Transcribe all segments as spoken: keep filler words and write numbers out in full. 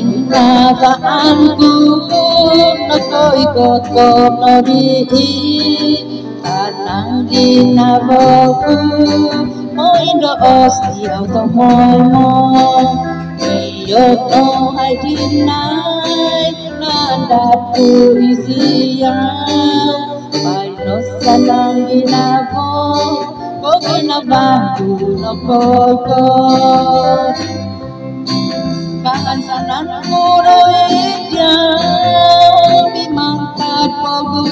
Koginavaan ku nokoikot ko nodi, i tanang ginavo ku moindoos diau tomoimo. Iyo no hai dinai nandad ku isiau, baino sanang ginavo koginavaan ku nokoikot. Kaansanan ku doid diau mimang kad pogu,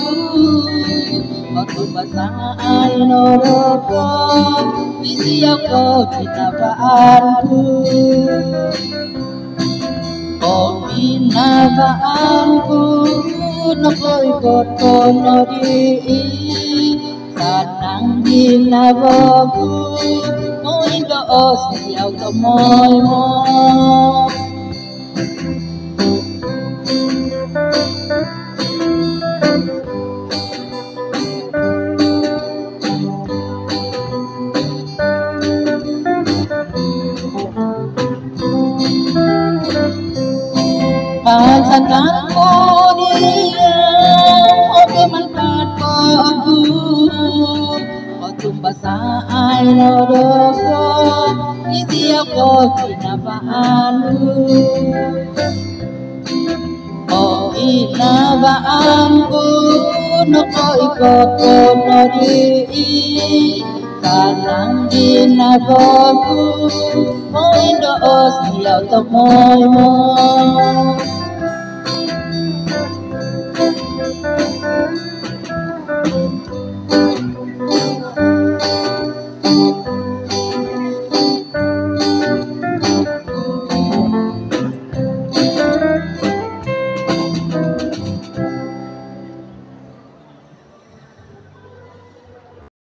otumbazaan no doho isiau koginavaan ku. Koginavaan ku nokoikot ko nodi, i tanang ginavo ku moindoos diau tomoimo. Kaansanan ku diau mimang kad pogu, otumbazaan no doho isiau koginavaan ku. Koginavaan ku nokoikot ko nodi, i tanang ginavo ku moindoos diau tomoimo.